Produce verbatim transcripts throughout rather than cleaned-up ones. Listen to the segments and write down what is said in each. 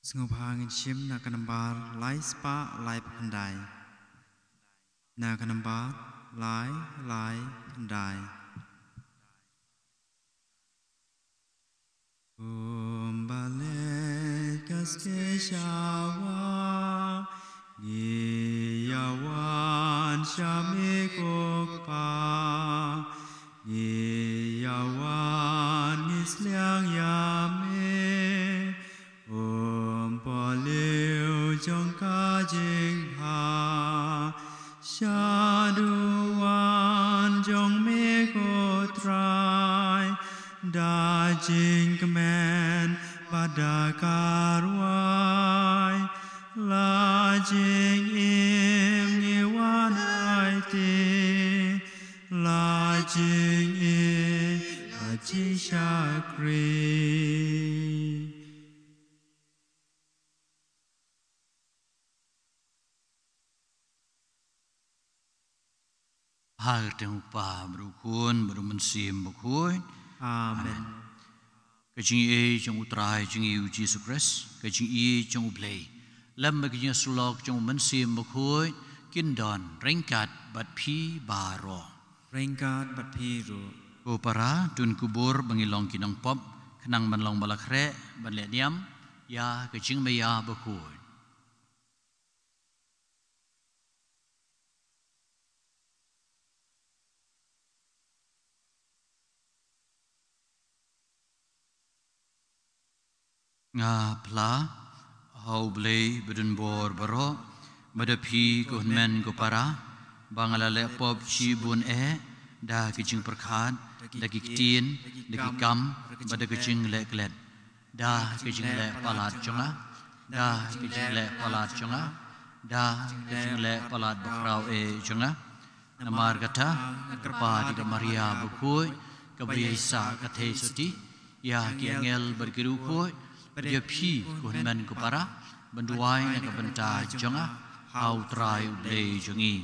Sngewbha ngin shim na ka nambar lai spah lai phew khyndai. Na ka nambar lai lai phew khyndai. Kumba leit ka skei shawa, ngi ïa wan sha me ko Kpa. Ngi ïa wan ngi sliang ïa me, um, paliu jong ka jingbha. Sha duwan jong me ko Trai, da jingkmen bad da ka rwai, la jingim ngi wan aiti, la jingim, la jingshakri. Ha ka kyrteng u Kpa, bad u Khun, bad u Mynsiem Bakhuid. Amen. Amen. Ka jingïeit jong u Trai jong ngi u Jisu Khrist, ka jingïeit jong u Blei, lem bad ka jingïasyllok jong u Mynsiem Bakhuid, kin don ryngkat bad phi baroh. Ryngkat bad phi ruh. Ko para, to ngin kubur ba ngin long ki nongpop, khnang ban long ba la khreh ban leh niam ïa ka jingmaïa bakhuid. Nga phla ha u Blei badonbor baroh, bad da phi ko hynmen ko para, ba nga la leh pop shibun eh, da ki jingpyrkhat, da ki ktien, da ki kam, bad da ki jingleh klet. Da ki jingleh palat jong nga, da ki jingleh palat jong nga, da ki jingleh palat bakhraw eh jong nga. Namar kata, nga kyrpad ïa ka Maria bakhuid, kaba ïai sah ka theisotti, ïa ki angel bad ki riewkhuid, bad ïa phi ko hynmen ko para, ban duwai na ka bynta jong nga ha u Trai u Blei jong ngi.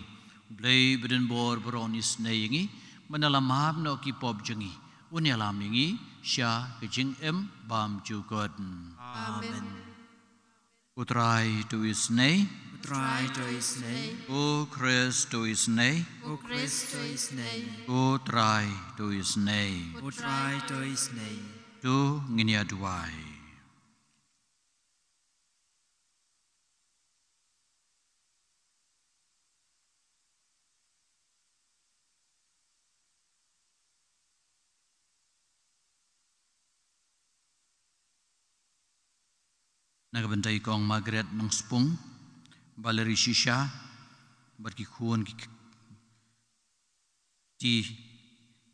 U Blei badonbor baroh un isynei ïa ngi, bad un ïalam noh ki pop jong ngi, un ïalam ïa ngi sha ka jingim bymjukut. Amen. U Trai to isynei. U Trai to isynei. U Khrist to isynei. U Khrist to isynei. U Trai to isynei. U Trai to isynei. To ngin ïa duwai. Na ka bynta i kong Margaret Nongspung, Valerie Shisha, bad ki khun ki kti,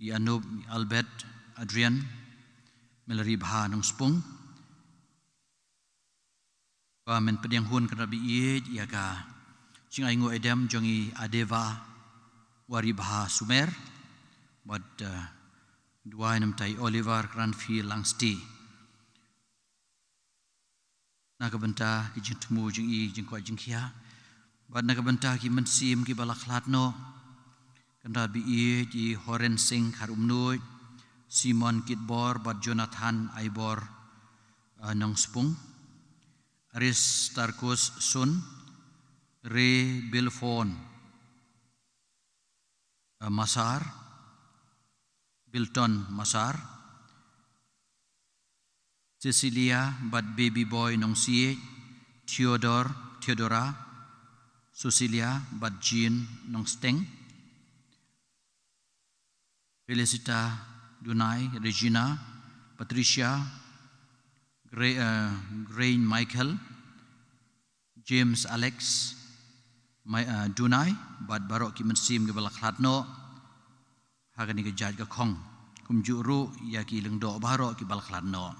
i Anup, i Albert, Adrian, Malari Bha Nongspung. Ba men pdiang hun kynrad ba ïeit ïa ka jingainguh aidem jong i Adeva Waribha Sumer, bad, eh, duwai namar i Oliver Kranfi Langsti. Na ka bynta ki jingthmu jong i jingkwah jingkhiah, bad na ka bynta ki mynsiem kiba la khlad noh, kynrad ba ïeit i Horen Singh Kharumnuid, Simon Kitbor bad Jonathan Aibor, eh, Nongspung. Aristarchus Sun, Ray Bilfon, eh, Masar, Bilton Masar, Cecilia bad Baby Boy Nongsiej, Theodore, Theodora, Cecilia bad Jean Nongsteng. Felicita Dunai, Regina, Patricia, Gra-, eh, Grain Michael, James Alex, Mai-, eh, Dunai, bad baroh ki mynsiem kiba la khlad noh ha kane ka jait ka khong. Kumjuh ruh ïa ki lyngdoh baroh kiba la khlad noh.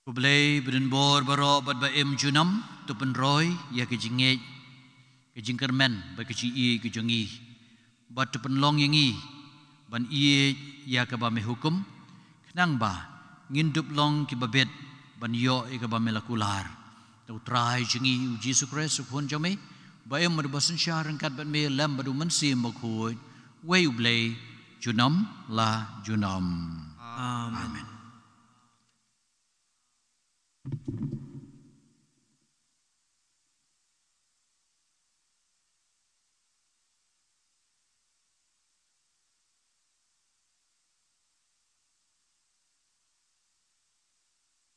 Ko Blei badonbor baroh bad ba im junom, to pynroi ïa ka jingngeit, ka jingkyrmen bad ka jingïeit ka jong ngi, bad to pynlong ïa ngi ban ïeit ïa kaba me hukum, khnang ba ngin dup long kiba bit ban ïoh ïa kaba me la kular. Da u Trai jong ngi u Jisu Khrist u Khun jong me, ba im bad ba synshar ryngkat bad me lem bad u Mynsiem Bakhuid, Wei U Blei junom la junom. Amen.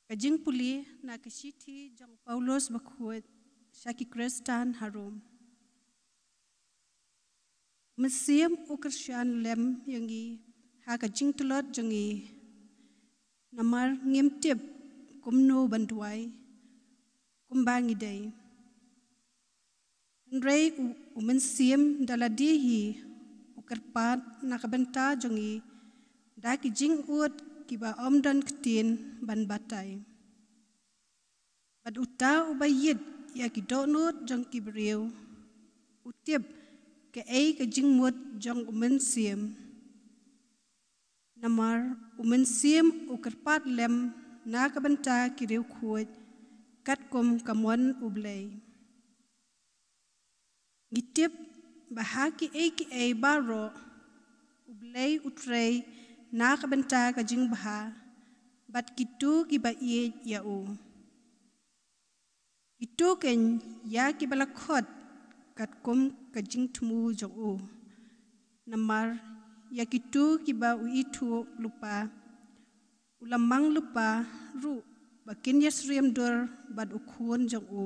Ka jingpule na ka shithi jong Paulus bakhuid sha ki Khristan ha Rom. Mynsiem u kyrshan lem ïa ngi ha ka jingtlot jong ngi. Namar ngim tip kumno ban duwai kumba ngi dei. Hynrei u, u Mynsiem da lade hi u kyrpad na ka bynta jong ngi da ki jingud kiba ym don ktien ban batai. Bad uta uba ïit ïa ki dohnud jong ki briew u tip kaei ka jingmut jong u Mynsiem. Namar u Mynsiem u kyrpad lem na ka bynta ki riewkhuid katkum ka mon U Blei. Ngi tip ba ha kiei kiei baroh U Blei u trei na ka bynta ka jingbha bad kito kiba ïeit ïa u. Kito kein ïa kiba la khot katkum ka jingthmu jong u. Namar ïa kito kiba u ithuh lypa u la mang lypa ruh ba kin ïasyriem dur bad u Khun jong u.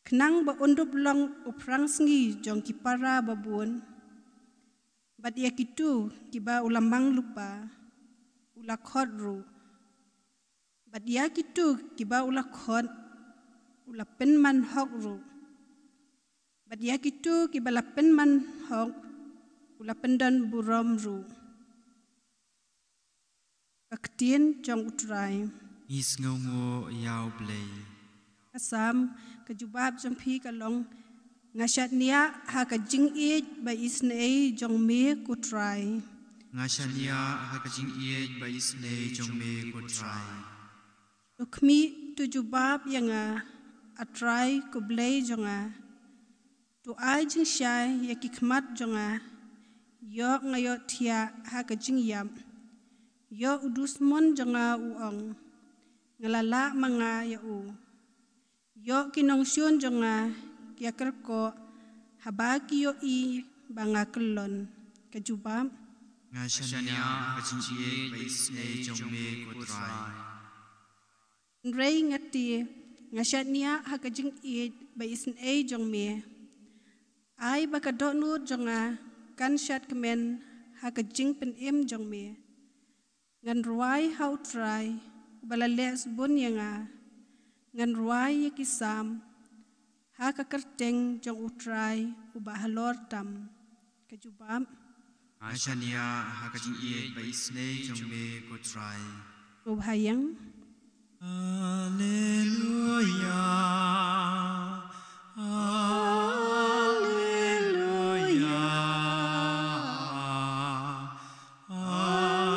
Khnang ba un dup long u phrangsngi jong ki para babun. Bad ïa kito kiba u la mang lypa u la khot ruh. Bad ïa kito kiba u la khot u la pynman hok ruh. Bad ïa kito kiba la pynman hok u la pyndon burom ruh. Ka ktien jong U Trai. Ngi sngewnguh ïa U Blei. Ka Salm, ka jubab jong phi ka long: Nga shaniah ha ka jingïeit ba isynei jong me, ko Trai. Nga shaniah ha ka jingïeit ba isynei jong me, ko Trai. To khmih, to jubab ïa nga, A Trai ko Blei jong nga. To ai jingshai ïa ki khmat jong nga. Ïoh nga ïohthiah ha ka jingïap. Ïoh u dusmon jong nga u ong, nga la lah ma nga ïa u. Ïoh ki nongshun jong nga ki ïakyrkoh haba ki ïohi ba nga kyllon. Ka jubab. Nga shaniah ha ka jingïeit ba isynei jong me, ko Trai. Hynrei nga te, nga shaniah ha ka jingïeit ba isynei jong me. Ai ba ka dohnud jong nga kan shad kmen ha ka jingpynim jong me. Ngan rwai ha U Trai uba la leh sbun ïa nga. Ngan rwai ïa ki salm ha ka kyrteng jong U Trai uba halor tam. Ka jubab. Nga shaniah ha ka jingïeit ba isynei jong me, ko Trai. Ko bha ïeng. Alleluia. Alleluia. Alleluia.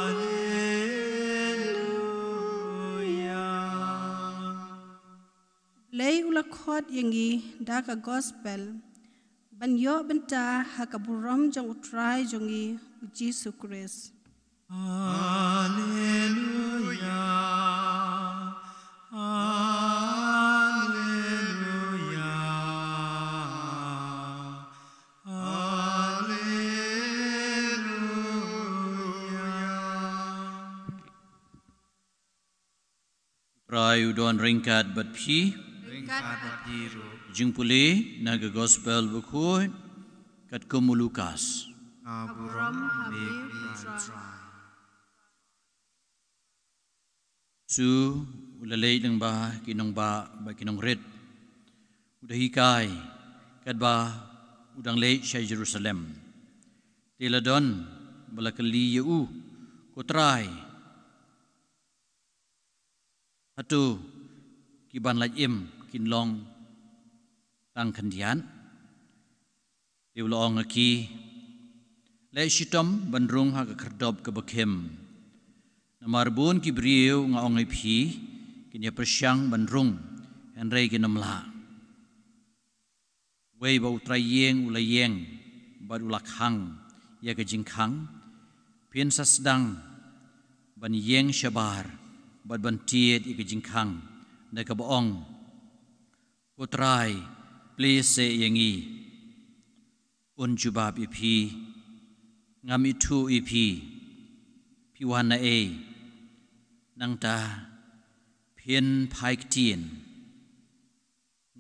Blei u la khot ïa ngi da ka gospel ban ïoh bynta ha ka burom jong U Trai jong ngi U Jisu Khrist. Alleluia. Alleluia. Alleluia. Trai u don ryngkat bad phi. Ryngkat bad phi ruh. Jingpule na ka gospel bakhuid katkum u Lukas. Ka burom ha me, ko Trai. Jisu u la leit lyngba ki nongbah bad ki nongrit, u da hikai katba u dang leit sha Jerusalem. Te la don ba la kylli ïa u, ko Trai, hato ki ban lait im kin long tang khyndiat? Te u la ong ha ki, leh shitom ban rung ha ka khyrdop kaba khim. Namar bun ki briew, nga ong ïa phi, kin ïa pyrshang ban rung, hynrei kin ym lah. Wei ba u trai ïing u la ïeng, bad u la khang ïa ka jingkhang, phin sa sdang ban ïeng shabar bad ban tied ïa ka jingkhang da kaba ong, "Ko Trai, plie seh ïa ngi." Un jubab ïa phi, "Ngam ithuh ïa phi. Phi wan na ei?" Nangta phin phai ktien,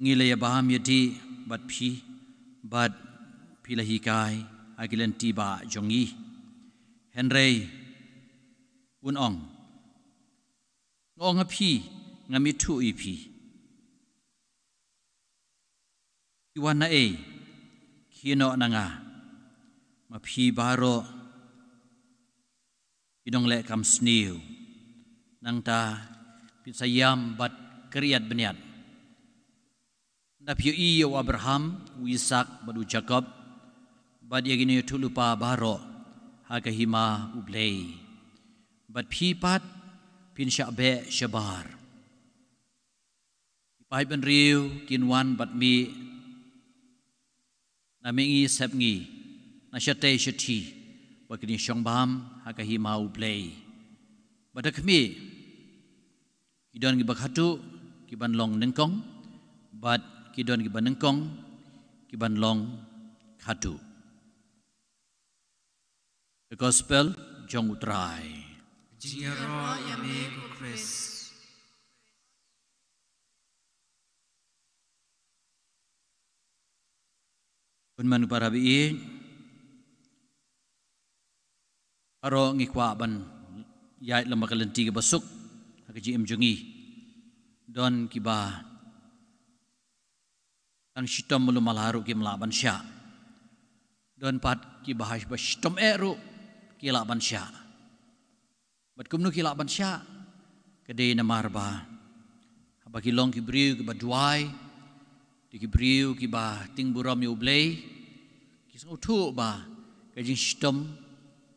"Ngi la ïa bam ïa dih bad phi, bad phi la hikai ha ki lynti bah jong ngi." Hynrei un ong, "Nga ong ha phi, ngam ithuh ïa phi. Phi wan na ei? Khie noh na nga, ma phi baroh ki nongleh kam sniew. Nangta phin sa ïam bad kyrïat bniat. Nda phi ïohi ïa u Abraham, u Isaak bad u Jakob, bad ïa ki nongïathuhlypa baroh ha ka hima U Blei. Bad phi pat phin shah beh shabar. Ki paid bynriew kin wan bad mih na mihngi sepngi, na shatei shathie, ba kin ïashong bam ha ka hima U Blei. Bad da khmih, ki don kiba khadduh ki ban long nyngkong, bad ki don kiba nyngkong ki ban long khadduh." The Gospel jong U Trai. Jingïaroh ïa me ko Khrist. Bun man para baieit, baroh ngi kwah ban ïaid lem bad ka lynti kaba suk ha ka jingim jong ngi. Don kiba tang shitom malu mala ruh kim lah ban shah. Don pat kiba hashwa shitom eh ruh ki lah ban shah. Bad kumno ki lah ban shah? Ka dei namar ba haba ki long ki briew kiba duwai, ki briew kiba tieng burom ïa U Blei, ki sngewthuh ba ka jingshitom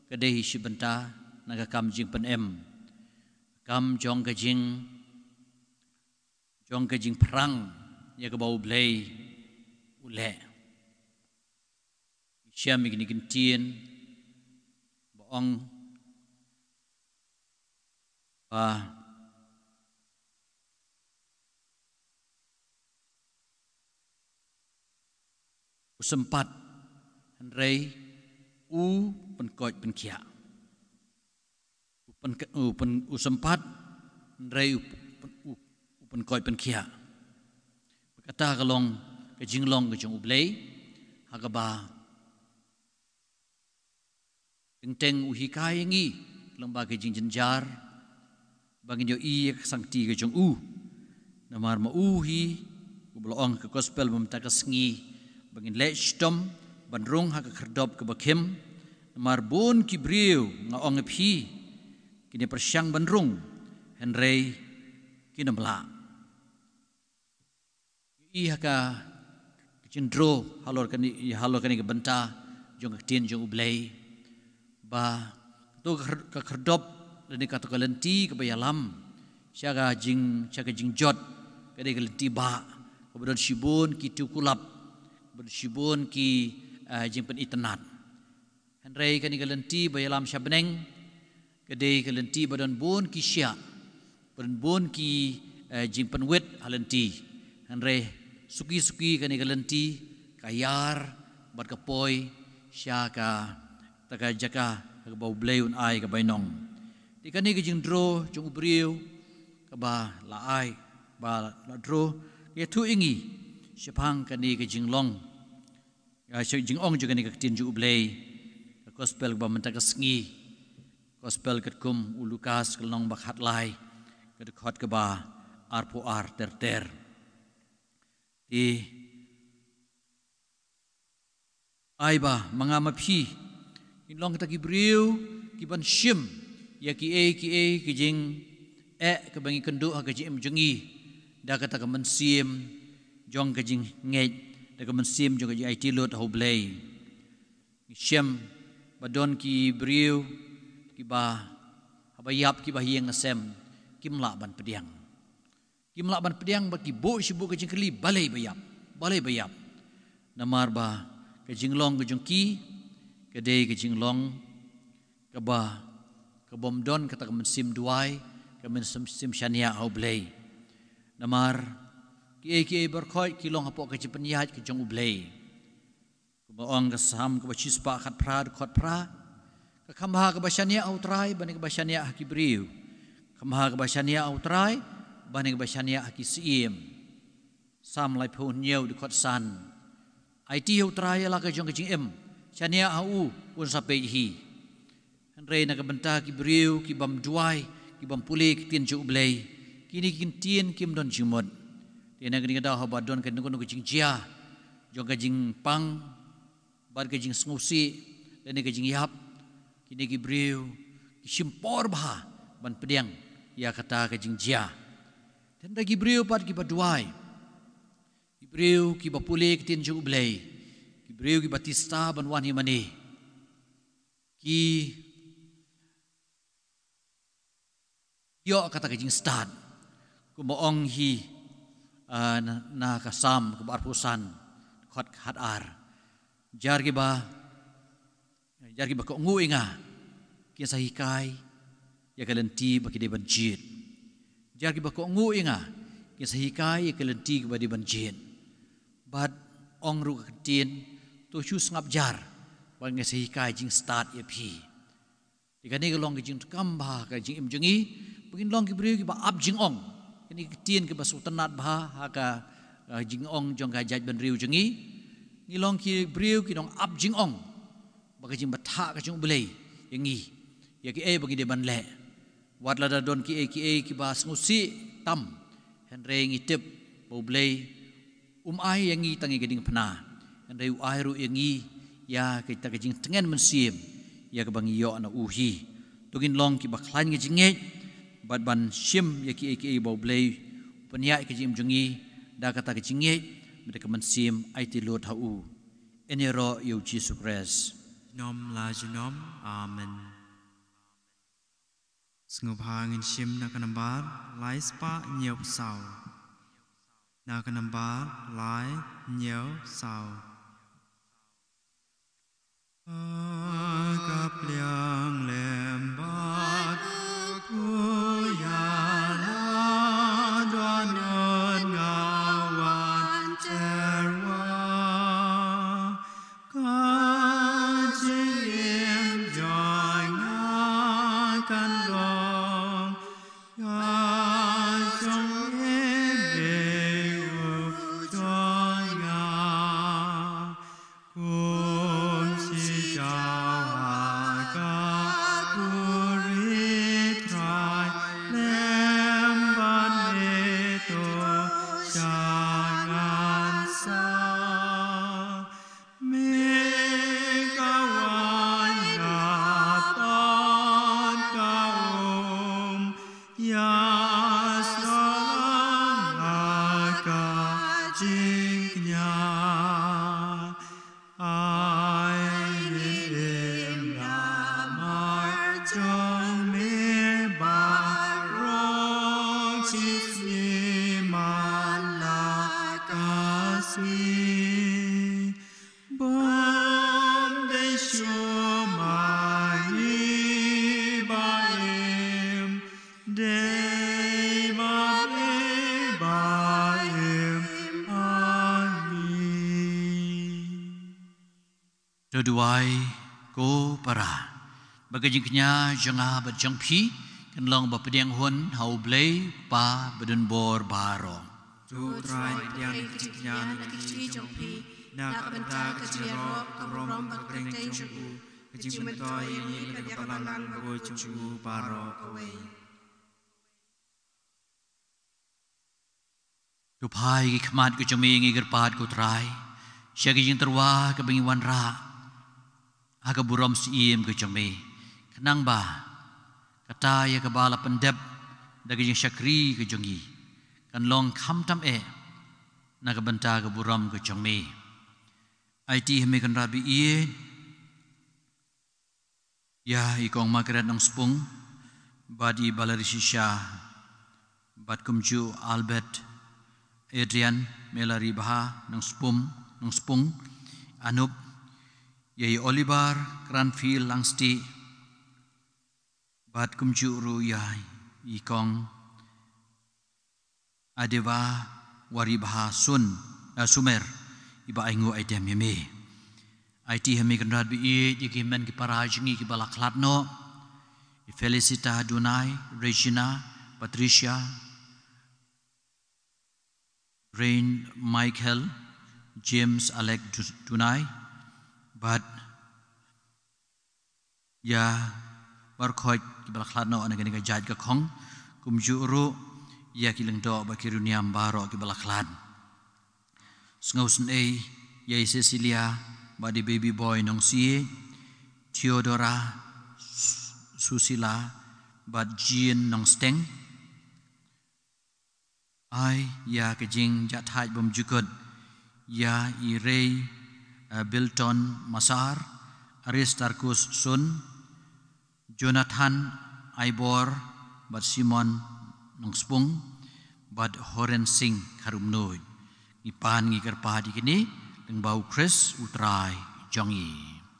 ka dei hi shi bynta na ka kam jingpynim, kam jong ka jing jong ka jingpyrshang ïa kaba U Blei u leh. Shem ïa kine ki ktien ba ong ba u sympat, hynrei u pynkoit pynkhiah. U pyn-, u pyn-, u sympat, hynrei u pyn-, u, u pynkoit pynkhiah. Kata ka long ka jinglong ka jong U Blei, ha kaba teng teng u hikai ïa ngi lyngba ka jingjynjar, ba ngin ïohi ïa ka sangti ka jong u. Namar ma u hi uba la ong ha ka Gospel ba mynta ka sngi, ba ngin leh shitom ban rung ha ka khyrdop kaba khim. Namar bun ki briew, nga ong ïa phi, kin ïa pyrshang ban rung, hynrei kin ym lah. Ïohi ha ka, ka jingdro halor kane, halor kane ka bynta jong ka ktien jong U Blei, ba kato ka khyr-, ka khyrdop lane kato ka lynti kaba ïalam sha ka jing, sha ka jingjot, ka dei ka lynti bah, kaba don shibun ki tiew kulap, kaba don shibun ki, eh, jingpynitynnad. Hynrei kane ka lynti ba ïalam sha bneng, ka dei ka lynti ba don bun ki shiah, ba don bun ki, eh, jingpynwit ha lynti. Hynrei suki suki kane ka lynti ka ïar bad ka poi sha kata ka jaka ha kaba U Blei un ai ka bainong. Te kane ka jingdro jong u briew kaba la ai, ba la dro, ka ïathuh ïa ngi shaphang kane ka jinglong, ka jingong jong kane ka ktien jong U Blei. Ka Gospel kaba mynta ka sngi, Gospel katkum u Lukas, ka lynnong ba khatlai, ka dkhot kaba arphew ar ter ter. Te ai ba ma nga ma phi ngin long kata ki briew ki ban shim ïa kiei kiei ki jingeh kaba ngi kynduh ha ka jingim jong ngi, da kata ka mynsiem jong ka jingngeit, da ka mynsiem jong ka jingaiti lut ha U Blei. Ngi shem ba don ki briew kiba haba ïap kiba ha ïing ha sem kim lah ban pdiang. Kim lah ban pdiang bad ki buh shi buh ka jingkylli, balei ba ïap, balei ba ïap. Namar ba Ka jinglong ka jong ki ka dei ka jinglong kaba, ka bym don kata ka mynsiem duwai, ka mynsiem shaniah ha U Blei. Namar kiei kiei baroh ki long hapoh ka jingpynïaid ka jong U Blei. Kumba ong ka Salm kaba shispah khatphra, dkhot phra, ka kham bha kaba shaniah ha U Trai ban ïa kaba shaniah ha ki briew. Kham bha kaba shaniah ha U Trai ban ïa kaba shaniah ha ki syiem. Salm laiphew hynñiew, dkhot san. Aiti ha U Trai ïa la ka jong ka jingim, shaniah ha u, un sa peit hi. Hynrei na ka bynta ki briew ki bym duwai, ki bym pule ki ktien jong U Blei, kine ki ktien kim don jingmut. Te na kane ka daw haba don kano kano ka jingjia jong ka jingpang bad ka jingsngewsih lane ka jingïap, kine ki briew ki shim por bha ban pdiang ïa kata ka jingjia. Te hynrei ki briew pat kiba duwai, ki briew kiba pule ki ktien jong U Blei, ki briew kiba tista ban wan hi mane, ki ïoh kata ka jingstad. Kumba ong hi, ah, na, na ka Salm kaba arphew san, dkhot khatar. Jar kiba, jar kiba kohnguh ïa nga kin sa hikai ïa ka lynti ba ki dei ban jied. Jar kiba kohnguh ïa nga kin sa hikai ïa ka lynti kaba dei ban jied. Bad ong ruh ka ktien, to shu sngap jar, ba ngan sa hikai jingstad ïa phi. Te kane ka long ka jingdonkam bha ha ka jingim jong ngi, ba ngin long ki briew kiba ap jingong. Kane ka ktien kaba sngewtynnat bha ha ka, ah, jingong jong ka jaitbynriew jong ngi. Ngi long ki briew ki nongap jingong ba ka jingbthah ka jong U Blei ïa ngi, ïa kiei ba ngi dei ban leh. Wat lada don kiei kiei kiba sngewsih tam, hynrei ngi tip ba U Blei um ai ïa ngi tang ïa ka diengphna, hynrei u ai ruh ïa ngi ïa kata ka jingtngen mynsiem ïa kaba ngi ïoh na u hi. To ngin long kiba khlaiñ ka jingngeit bad ban shim ïa kiei kiei ba U Blei u pynïaid ka jingim jong ngi da kata ka jingngeit bad da ka mynsiem aiti lut ha u. Yn ïaroh ïa U Jisu Khrist. Junom la junom. Amen. Sngewbha ngin shim na ka nambar lai spah hynñiew saw. Na ka nambar lai hynñiew saw. Ka pliang lem bad u ïa la don nga wan terwa. Ka jingim jong nga kan long ka jong u jong nga. Kum shi jaw ha ka buri Trai lem bad me to sha ngan sa. Me ka wan nga pat ka um, ïa sngewlang ha ka jingkñia. Ai ngin im namar jong me baroh shi sngi man la ka sngi. Bym dei shuh ma ngi ba im, dei ma me ba im ha ngi. To duwai ko para, ba ka jingkñia jong nga bad jong phi kan long ba pdiang hun ha U Blei Kpa badonbor baroh. To Trai pdiang ka jingkñia na ki kti jong phi, na ka bynta ka jingïaroh ka burom bad ka kyrteng jong u, ka jingmyntoi ïa ngi na ka balang baroh jong u baroh kawei. To phai ki khmat ka jong me, ngi kyrpad ko Trai, sha ka jingtyrwa kaba ngi wanrah ha ka burom syiem ka jong me, khnang ba kata ïa kaba la pyndep da ka jingshakri ka jong ngi kan long khamtam eh na ka bynta ka burom ka jong me. Aiti ha me Kynrad ba ïeit ïa i Kong Margaret Nongspung bad i Balari Shisha, bad kumjuh Albert, Adrian, Melari Bha Nongspung, Nongspung, Anup, Ïa i Oliver Cranfield Langstieh, bad kumjuh ruh ïa i kong Adeva Waribha Sun, eh, Sumer, iba ainguh aidem ïa me. Aiti ha me Kynrad ba ïeit ïa ki hynmen ki para jong ngi kiba la khlad noh. I Felicita Dunai, Regina, Patricia, Rain Michael, James Alec Du-, Dunai, bad ïa baroh kiba la khlad noh na kane ka jait ka khong, kumjuh ruh ïa ki lyngdoh bad ki riewniam baroh kiba la khlad. Sngewsynei ïa i Cecilia bad i baby boy Nongsiej, Theodora, Su-, Susila bad Jean Nongsteng. Ai ïa ka jingjahthait bymjukut ïa i Rei, eh, Bilton Masar, Aristarchus Sun, Jonathan Aibor, bad Simon Nongspung, bad Horen Singh Kharumnuid. Ngi pan ngi kyrpad ïa kine lyngba u Khrist u Trai jong ngi.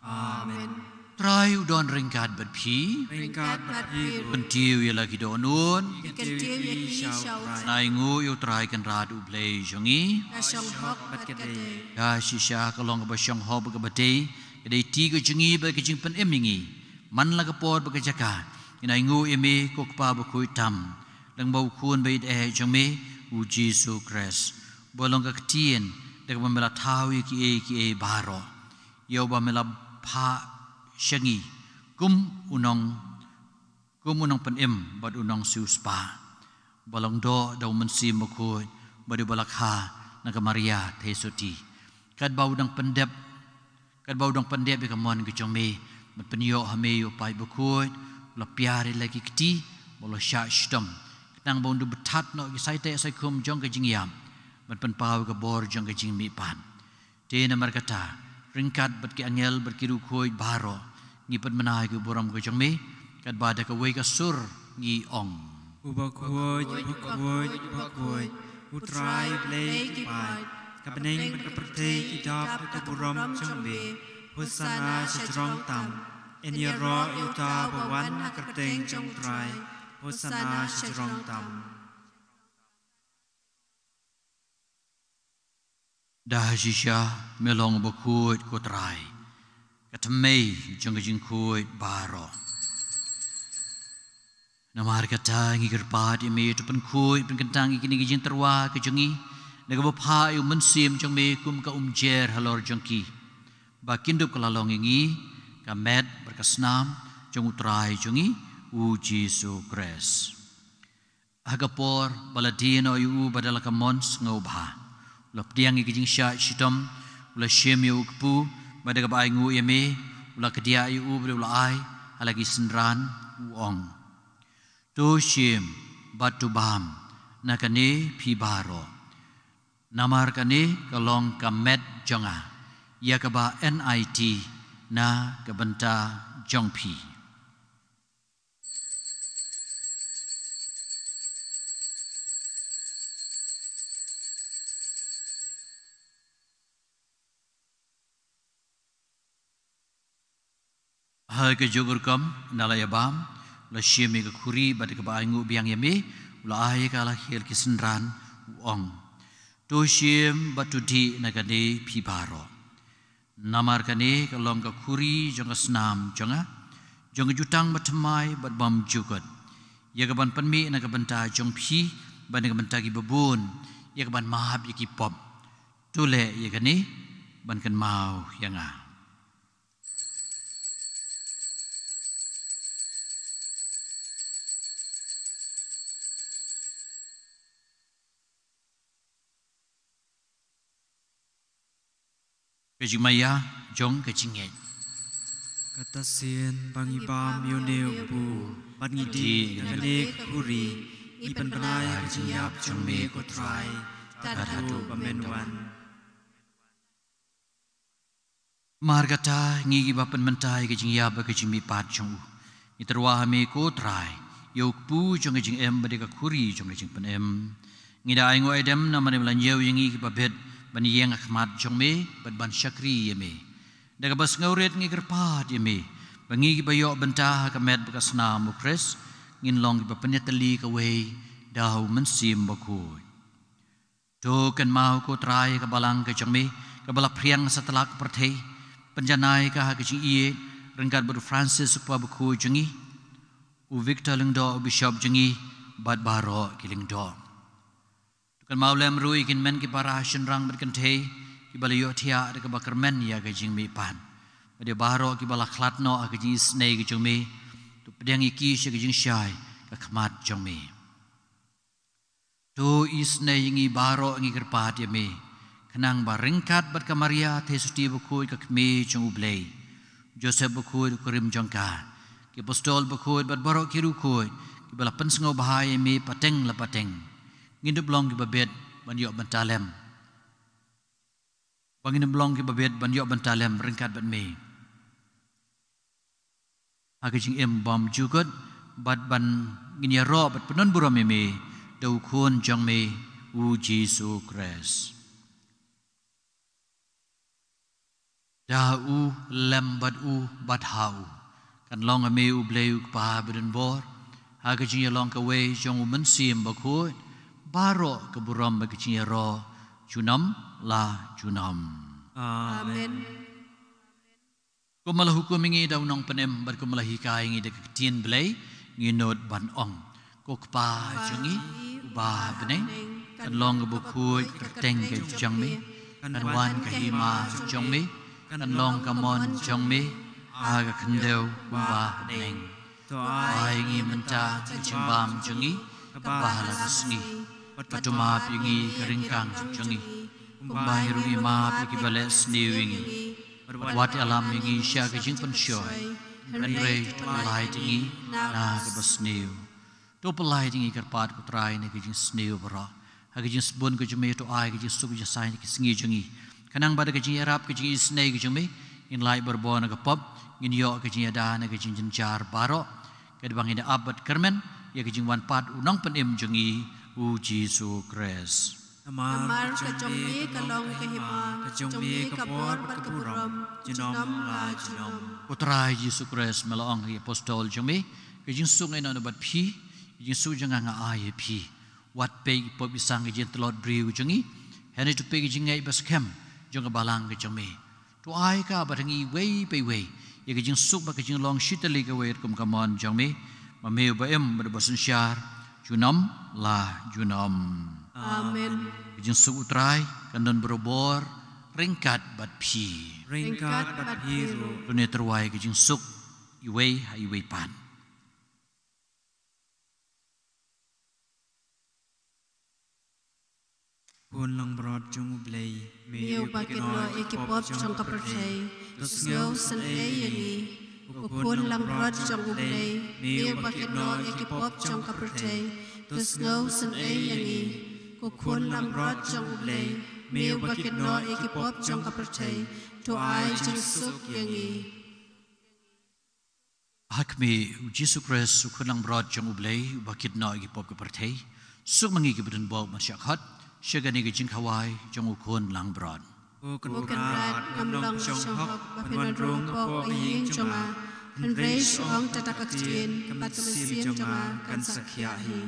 Amen. Trai u don ryngkat bad phi. Ryngkat bad phi ruh. Kyntiew ïa la ki dohnud. Kyntiew ïa ki sha u Trai. Ngin ainguh ïa u Trai Kynrad u Blei jong ngi. Ka shong hok bad ka dei. Ka shisha ka long kaba shong hok bad kaba dei, ka dei kti ka jong ngi bad ka jingpynim ïa ngi. Man la ka por bad ka jaka, ngin ainguh ïa me ko Kpa bakhuid tam, lyngba u Khun ba ïeit eh jong me, u Jisu Khrist. Ba long ka ktien da kaba me la thaw ïa kiei kiei baroh. Ïa uba me la phah sha ngi kum u nong, kum u nongpynim bad u nongsiewspah. Ba long doh da u Mynsiem Bakhuid bad uba la kha na ka Maria Theisotti. Katba u dang pyndep, katba u dang pyndep ïa ka mon ka jong me, bad pynïoh ha me ïa u paid bakhuid, u la pynïar ïa la ki kti, bad u la shah shitom. Khnang ba un dup bthat noh ki saiteh saikhum jong ka jingïap, bad pynpaw ïa ka bor jong ka jingmihpat. Te namar kata, ryngkat bad ki angel bad ki riewkhuid baroh, ngi pynbna ïa ka burom ka jong me, katba da kawei ka sur ngi ong. Uba khuid, uba khuid, uba khuid, u Trai Blei ki paid, ka bneng bad ka pyrthei ki dap da ka burom jong me. Hosana shajrong tam. Yn ïaroh ïa uta uba wan ha ka kyrteng jong u Trai. Hosana shajrong tam. Da shisha me long uba khuid ko Trai, ka thymmei jong ka jingkhuid baroh. Namar kata ngi kyrpad ïa me to pynkhuid pynkyntang ïa kine ki jingtyrwa ka jong ngi, da kaba phah ïa u Mynsiem jong me kum ka umjer halor jong ki, ba kin dup ka la long ïa ngi ka met bad ka snam jong u Trai jong ngi u Jisu Khrist. Ha ka por ba la die noh ïa u bad da la ka mon sngewbha, u la pdiang ïa ka jingshah shitom, u la shim ïa u kpu, bad da kaba ainguh ïa me, u la kdiah ïa u bad u la ai ha la ki synran, u ong. To shim bad to bam na kane phi baroh. Namar kane ka long ka met jong nga, ïa kaba yn aiti na ka bynta jong phi. Ha kajuh ka rukom, ynda la ïabam, u la shim ïa ka khuri bad kaba ainguh biang ïa me, u la ai ïa ka ha la ki synran, u ong. To shim bad to dih na kane phi baroh. Namar kane ka long ka khuri jong ka snam jong nga, jong ka jutang bathymmai bad bymjukut, ïa kaban pynmih na ka bynta jong phi bad na ka bynta kiba bun, ïa kaban map ïa ki pop. To leh ïa kane ban kynmaw ïa nga. Ka jingmaïa jong ka jingngeit. Kata sien ba ngi bam ïa une u kpu bad ngi dih ïa kane ka khuri, ngi pynbna ïa ka jingïap jong me ko Trai, tad haduh ba men wan. Namar kata ngi kiba pynmynta ïa ka jingïap bad ka jingmihpat jong u, ngi tyrwa ha me ko Trai, ïa u kpu jong ka jingim bad ïa ka khuri jong ka jingpynim. Ngi da ainguh aidem namar ba me la ñiew ïa ngi kiba bit ban ïeng ha khmat jong me bad ban shakri ïa me. Da kaba sngewrit ngi kyrpad ïa me ba ngi kiba ïoh bynta ha ka met bad ka snam u Khrist ngin long kiba pynïatylli kawei da u Mynsiem Bakhuid. To kynmaw ko Trai ka balang ka jong me kaba la phriang satlak pyrthei, pynjanai ka ha ka jingïeit ryngkat bad u Francis u kpa bakhuid jong ngi, u Victor Lyngdoh u bishop jong ngi bad baroh ki lyngdoh. To kynmaw lem ruh ïa ki hynmen ki para shynrang bad kynthei kiba la ïohthiah da kaba kyrmen ïa ka jingmihpat, bad ïa baroh kiba la khlad noh ha ka jingisynei ka jong me. To pdiang ïa ki sha ka jingshai ka khmat jong me. To isynei ïa ngi baroh ngi kyrpad ïa me, khnang ba ryngkat bad ka Maria Theisotti bakhuid ka kmie jong u Blei, Joseph bakhuid u kurim jong ka, ki apostol bakhuid bad baroh ki riewkhuid kiba la pynsngewbha ïa me pateng la pateng, ngin ym long kiba bit ban ïoh bynta lem, ba ngin ym long kiba bit ban ïoh bynta lem ryngkat bad me ha ka jingim bymjukut, bad ban ngin ïaroh bad pyndonburom ïa me da u Khun jong me u Jisu Khrist. Da u, lem bad u, bad ha u, kan long ha me u Blei u Kpa badonbor, ha ka jingïalong kawei jong u Mynsiem Bakhuid, baroh ka burom bad ka jingïaroh junom la junom. Amen. Kumba la hukum ïa ngi da u Nongpynim bad kumba la hikai ïa ngi da ka Ktien Blei, ngi nud ban ong: Ko Kpa jong ngi uba ha bneng, kan long ka bakhuid ka kyrteng ka jong me, kan wan ka hima jong me, kan long ka mon jong me ha ka khyndew kumba ha bneng. To ai ngi mynta ka jingbam jong ngi kaba ha la ka sngi, bad to map ïa ngi ka ryngkang jong ngi, kumba ngi ruh ngi map ïa kiba leh sniew ïa ngi. Wat ïalam ïa ngi sha ka jingpynshoi, hynrei to pyllait ïa ngi na kaba sniew. To pyllait ïa ngi kyrpad ko Trai na ka jingsniew baroh, ha ka jingsbun ka jong me to ai ka jingsuk jingsaiñ ha ki sngi jong ngi, khnang ba da ka jingïarap ka jingisynei ka jong me ngin lait barabor na ka pop, ngin ïoh ka jingïada na ka jingjynjar baroh, katba ngin da ap bad kyrmen ïa ka jingwan pat u Nongpynim jong ngi u Jisu Khrist. Namar ka jong me ka long ka hima, ka jong me ka bor bad ka burom junom la junom. Ko Trai Jisu Khrist, me la ong ha ki apostol jong me: Ka jingsuk nga ïehnoh bad phi, ka jingsuk jong nga nga ai ïa phi. Wat peit ki pop ki sang ka jingtlot briew ka jong ngi, hynrei to peit ka jingngeit ba skhem jong ka balang ka jong me. To ai ka bad ha ngi iwei pa iwei ïa ka jingsuk bad ka jinglong shitylli kawei kum ka mon jong me, ma me uba im bad uba synshar junom la junom. Amen. Ka jingsuk u Trai kan don barabor ryngkat bad phi. Ryngkat bad phi ruh. To ïatyrwa ïa ka jingsuk iwei ha iwei pat. Khun langbrot jong U Blei, me uba kit noh ïa ki pop jong ka pyrthei, to sngewsynei ïa ngi. Ko khun langbrot jong U Blei, me uba kit noh ïa ki pop jong ka pyrthei, to sngewsynei ïa ngi. Ko khun langbrot jong U Blei, me uba kit noh ïa ki pop jong ka pyrthei, to ai jingsuk ïa ngi. Ha khmih, U Jisu Khrist, U Khun langbrot jong U Blei, uba kit noh ïa ki pop ka pyrthei, suk ma ngi kiba don bok ban shah khot sha kane ka jingkhawai jong U Khun langbrot. Ko Kynrad, ngam long shong hok ban wan rung hapoh ka ïing jong nga, hynrei shu ong tata ka ktien bad ka mynsiem jong nga kan sa khiah hi.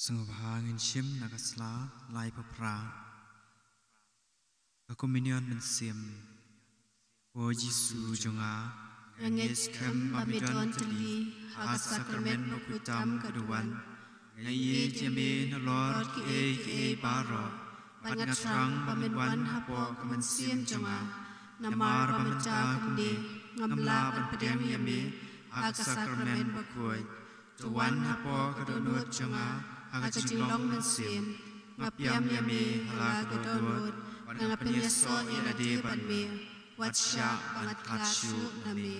Sngewbha ngin shim na ka sla lai phew phra. Ka Komunion Mynsiem. O Jisu jong nga, nga ngeit skhem ba me don tylli ha ka sakramen bakhuid tam ka duwan. Nga ïeit ïa me nalor kiei kiei baroh, bad nga thrang ba men wan hapoh ka mynsiem jong nga. Namar ba mynta kumne ngam lah ban pdiang ïa me ha ka sakramen bakhuid. To wan hapoh ka dohnud jong nga ha ka jinglong mynsiem. Nga pdiang ïa me ha la ka dohnud, bad nga pynïasoh ïa lade bad me. Wat shah ba ngan khlad shuh na me.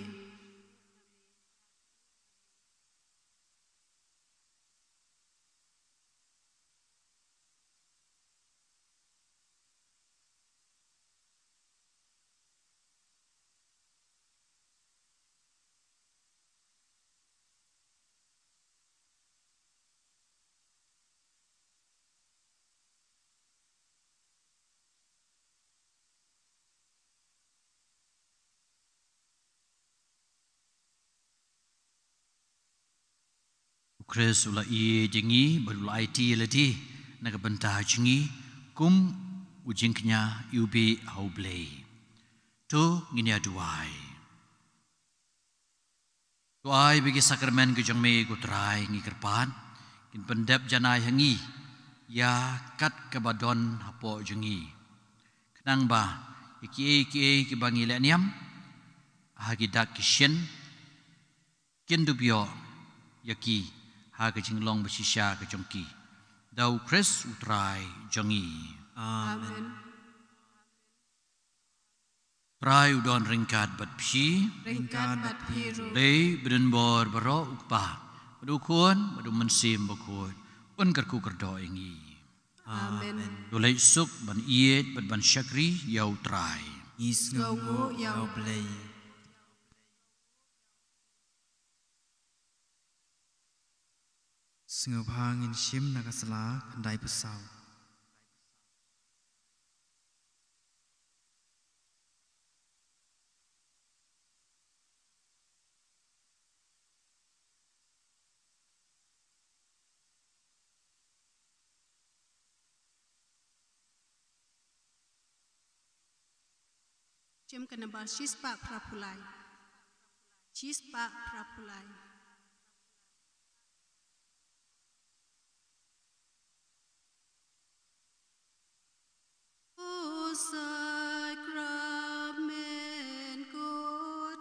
U Khrist u la ïeit ïa ngi bad u la aiti ïa lade na ka bynta jong ngi kum u jingkñia ïa u beh ha u Blei. To ngin ïa duwai. To ai ba ki sakramen ki jong me ko Trai, ngi kyrpad, kin pyndep janai ha ngi ïa kat kaba don hapoh jong ngi. Khnang ba ïa kiei kiei kiba ngi leh niam ha ki dak ki shin, kin dup ïoh ïa ki ha ka jinglong bashisha ka jong ki. Da u Khrist u Trai jong ngi. Amen. Amen. Trai u don ryngkat bad phi. Ryngkat bad phi ruh. Lei brin bor baroh u Kpa, bad u Khun, bad u Mynsiem Bakhuid, un kyrkhu kyrdoh ïa ngi. Amen. To leit suk ban ïeit bad ban shakri ïa u Trai. Ngi sngewnguh ïa u Blei. Sngewbha ngin shim na ka sla khyndai phew saw. Jim ka nambar shispah phra phew lai. Shispah phra phew lai. O sakramen ko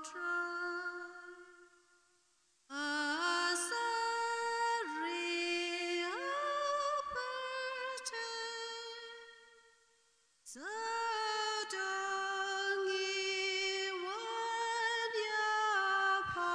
Trai, a syrï ha pyrthei, sa dang ngi wan ïa pha.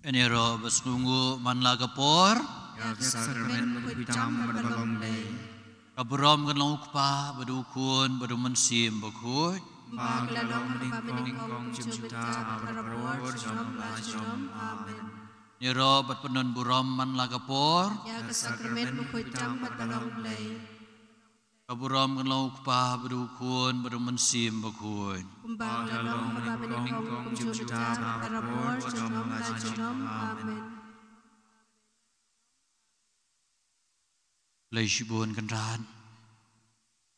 Ïaroh bad sngewnguh man la ka por. Ïa ka sakramen bakhuid tam bad balong blei. Ka burom kan long u Kpa bad u Khun bad u Mynsiem Bakhuid. Ba ka la long mynnyngkong, nyngkong, kumjuh mynta, ha ka por junom la junom. Amen. Ïaroh bad pyndon burom man la ka por. Ïa ka sakramen bakhuid tam bad balong blei. Ka burom kan long u Kpa bad u Khun bad u Mynsiem Bakhuid. Kumba ka la long mynnyngkong, kumjuh mynta, ha ka por junom la junom. Amen. Khublei shibun Kynrad.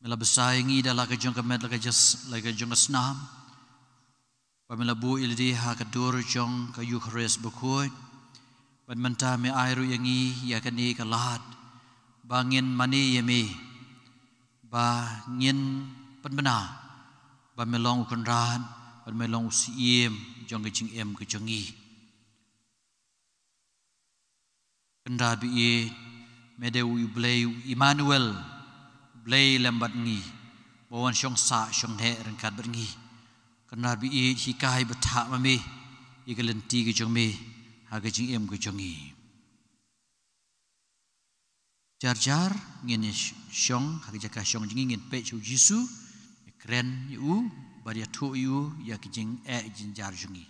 Me la bsa ïa ngi da la ka jong ka met, la ka jong s-, la ka jong ka snam. Ba me la buh ïa lade ha ka dur jong ka Eukharist bakhuid. Bad mynta me ai ruh ïa ngi ïa kane ka lad ba ngin mane ïa me, ba ngin pynbna ba me long u Kynrad, ba me long u Syiem jong ka jingim ka jong ngi. Kynrad ba ïeit, me dei u Blei, u Immanuel, Blei lem bad ngi, ba wan shong sah shong neh ryngkat bad ngi. Kynrad ba ïeit, hikai bthah ma me ïa ka lynti ka jong me ha ka jingim ka jong ngi. Jar jar ngin ïa sh-, shong ha ka jaka shong jong ngi, ngin peit sha u Jisu, ïa kren ïa u bad ïathuh ïa u ïa ka jingeh jingjar jong ngi.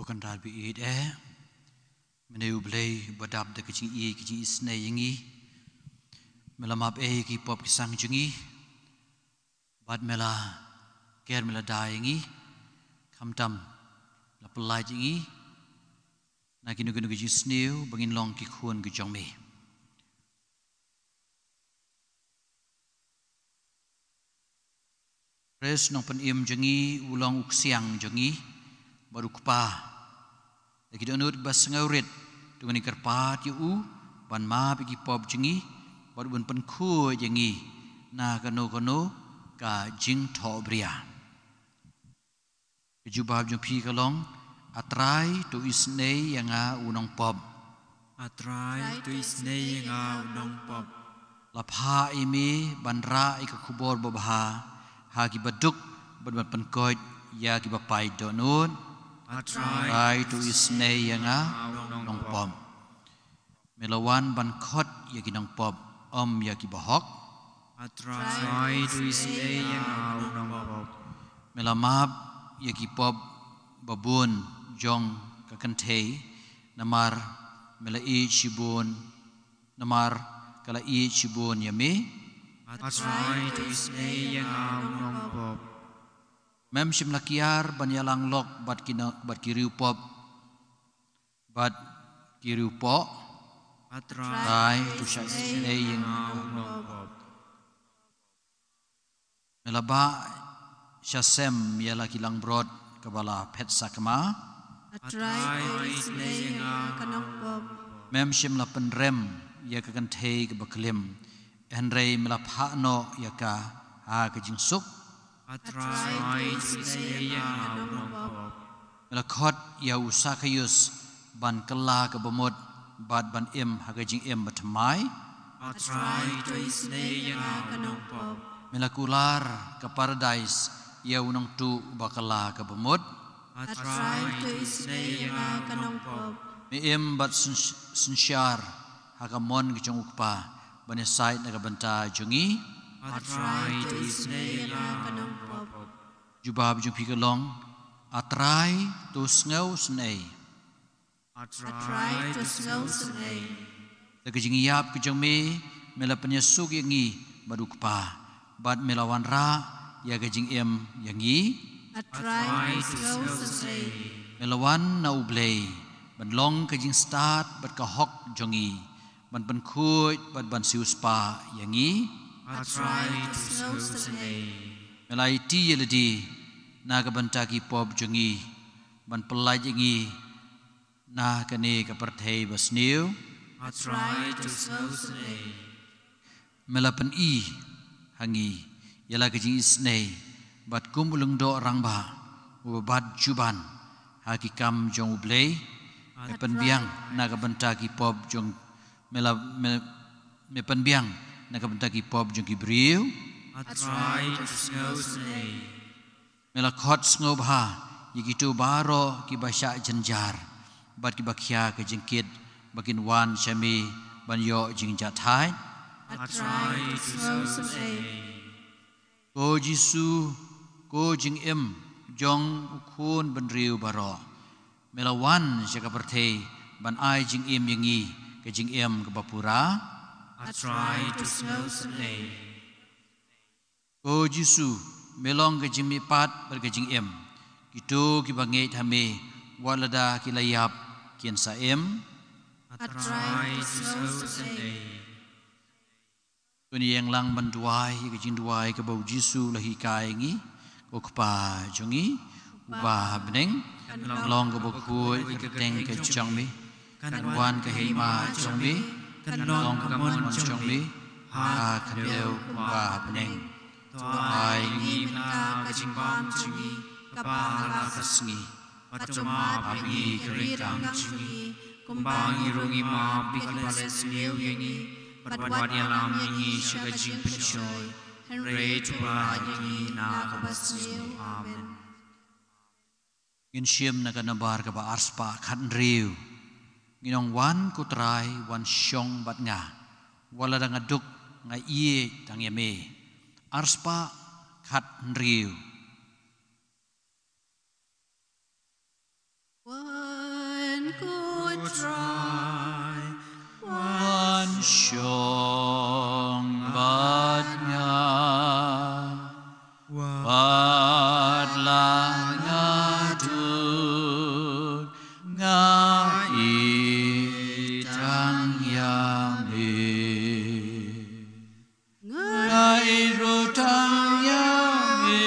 Ko Kynrad ba ïeit eh, mynne U Blei ba dap da ka jingïeit ka jingisynei ïa ngi, me la map eh ïa ki pop ki sang jong ngi, bad me la ker, me la da ïa ngi, khamtam la pyllait ïa ngi na kino kino ki jingsniew ba ngin long ki khun ki jong me. Khrist Nongpynim jong ngi u long u ksiang jong ngi bad u kpa. Da ki dohnud ba sngewrit to ngin kyrpad ïa u ban map ïa ki pop jong ngi bad u ban pynkhuid ïa ngi na kano kano ka jingthohbria. Ka jubab jong phi ka long: A Trai, to isynei ïa nga u nongpop. A Trai, to isynei ïa nga u nongpop. La phah ïa me ban rah ïa ka khubor babha ha ki baduk bad ban pynkhuid ïa ki bapait dohnud. A Trai, to isynei ïa nga u nongpop. Me la wan ban khot ïa ki nongpop, ym ïa ki bahok. A Trai, to isynei ïa nga u nongpop. Me la map ïa ki pop babun jong ka kynthei, namar me la ïeit shibun, namar ka la ïeit shibun ïa me. A Trai, to isynei ïa nga u nongpop. Mem shym la kiar ban ïalang lok bad ki na-, bad ki riewpop bad ki riewpoh. A Trai, to shah isynei ïa nga u nongpop. Me la bah sha sem ïa la ki langbrot kaba la phet sakma. A Trai, to isynei ïa nga u nongpop. Mem shym la pynrem ïa ka kynthei kaba klim, hynrei me la phah noh ïa ka ha ka jingsuk. A Trai, to isynei ïa nga u nongpop. Me la khot ïa u Sakhaius ban kylla ka bamut bad ban im ha ka jingim bathymmai. A Trai, to isynei ïa nga u nongpop. Me la kular ka paradais ïa u nongtuh ba kylla ka bamut. A Trai, to isynei ïa nga u nongpop. Me im bad syn-, synshar ha ka mon ka jong u Kpa ban ïasaid na ka bynta jong ngi. A Trai, to isynei ïa nga u nongpop. Jubab jong phi ka long: A Trai, to sngewsynei. A Trai, to sngewsynei. Da ka jingïap ka jong me, me la pynïasuk ïa ngi bad u Kpa, bad me la wanrah ïa ka jingim ïa ngi. A Trai, to sngewsynei. Me la wan na U Blei ban long ka jingstad bad ka hok jong ngi, ban pynkhuid bad ban siewspah ïa ngi. A Trai, to sngewsynei. Me la aiti ïa lade na ka bynta ki pop jong ngi, ban pyllait ïa ngi na kane ka pyrthei basniew. A Trai, to sngewsynei. Me la pyni ha ngi ïa la ka jingisynei bad kum u lyngdoh rangbah uba bat juban ha ki kam jong U Blei, me pynbiang na ka bynta ki pop jong, me la, me, me pynbiang na ka bynta ki pop jong ki briew. A Trai, to sngewsynei. Me la khot sngewbha ïa kito baroh kiba shah jynjar bad kiba khia ka jingkit, ba kin wan sha me ban ïoh jingjahthait. A Trai, to sngewsynei. Ko Jisu, ko jingim jong u khun bynriew baroh, me la wan sha ka pyrthei ban ai jingim ïa ngi, ka jingim kaba pura. A Trai, to sngewsynei. Ko Jisu, me long ka jingmihpat bad ka jingim. Kito kiba ngeit ha me, wat lada ki la ïap, kin sa im. A Trai, to sngewsynei. To ngin ïeng lang ban duwai ïa ka jingduwai kaba U Jisu u la hikai ïa ngi. Ko Kpa jong ngi uba ha bneng, kan long kaba khuid ïa ka kyrteng ka jong me. Kan wan ka hima jong me, kan long ka mon jong me ha khyndew kumba ha bneng. To ai ïa ngi mynta ka jingbam jong ngi kaba ha la ka sngi. Bad to map ïa ngi ka ryngkang jong ngi, kumba ngi ruh ngi map ïa kiba la sniew ïa ngi. Bad wat ïalam ïa ngi sha ka jingpynshoi, hynrei to pynlait ïa ngi na kaba sniew. Amen. Ngin shim na ka nambar kaba arspah khathynriew. Ngi ong: Wan ko Trai, wan shong bad nga. Wat lada nga duk, nga ïeit tang ïa me. Arspah khathynriew. Ko Trai, wan shong bad nga. Wat la nga duk, nga ïeit tang ïa me. Nga ïeit ruh tang ïa me,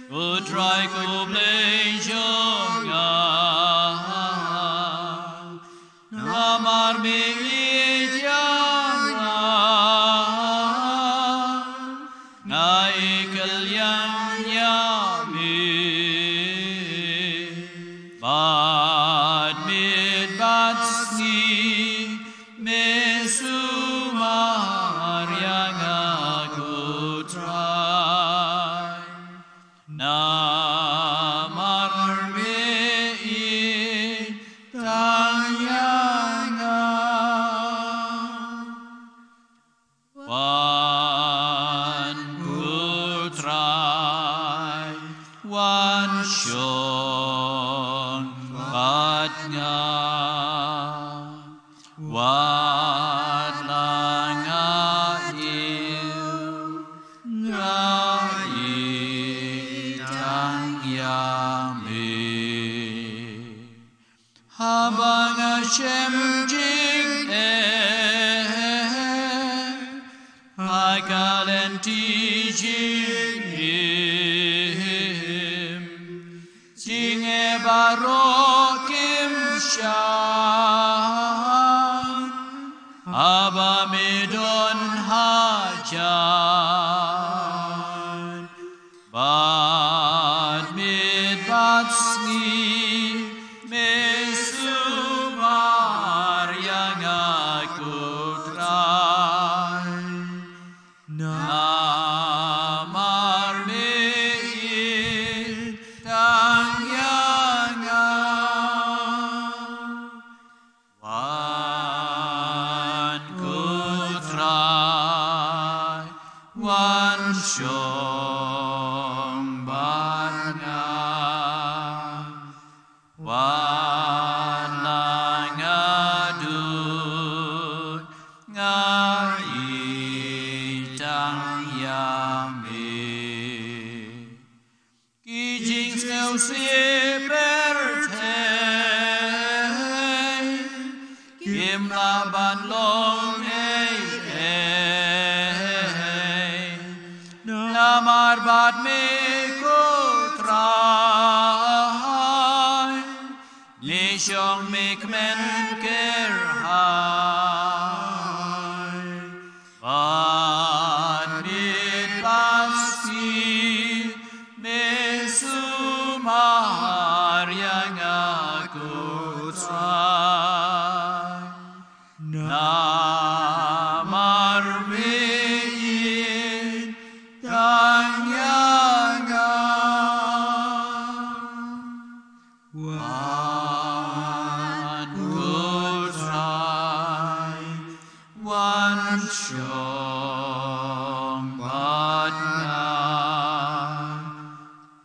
ko Trai ko Blei jong nga. Namar me ïeit ïa nga, nga ïeit kylliang ïa me. Bad miet bad sngi me sumar ïa nga, ko Trai. Namar me ïeit tang ïa nga. Wan, ko Trai, wan shong bad nga. Wat la nga duk, nga ïeit tang ïa me. Haba nga shem jingeh ha ka lynti jingim, jingeh baroh kim shah. Haba me don hajan, bad miet bad sngi me sumar ïa nga, ko Trai. Namar me ïeit tang ïa nga. Wan, ko Trai, wan shong bad nga. Wat la nga duk, nga ïeit tang ïa me. Ki jingsngewsih pyrthei kim lah ban long ei ei. Namar bad me, ko Trai, ngi shong, ngi kmen kyrhai. Bad miet bad sngi me sumar ïa nga, ko Trai. Namar me ïeit tang ïa nga. Wan, ko Trai, wan shong bad nga.